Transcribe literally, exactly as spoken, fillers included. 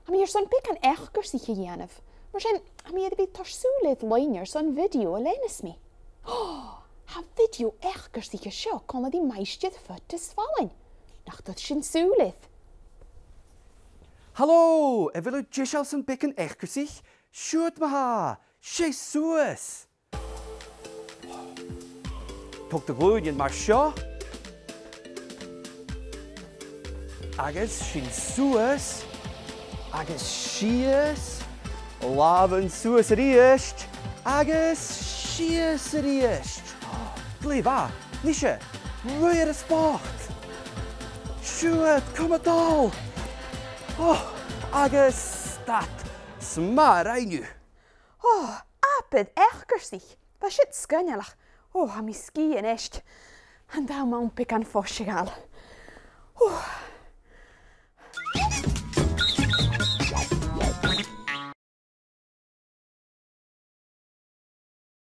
Tha mi airson beagan eacarsaich a dhèanamh. Mar sin, tha mi air a bhith a' toirt sùil air loidhne airson video a leanas mi. Tha video eacarsaich an seo còmhla ri Maighstir Phoit is Fallain. Nach toir sinn sùil air. Halò! A bheil thu deiseil airson beagan eacarsaich? Siuthad ma-thà! Seas suas! Tog do ghlùinean mar seo. Agus sin suas. Agus sìos. Làmhan suas a-rithist. Agus sìos a-rithist. Glè mhath. Nise, ruith air an spot. Siuthad, coma dol. Ò, agus stad. 'S math a rinn thu. Ò, abair eacarsaich. Bha siud sgoinneil ach, ò, tha mi sgìth a-nis. An t-àm beagan fois a ghabhail. Ò,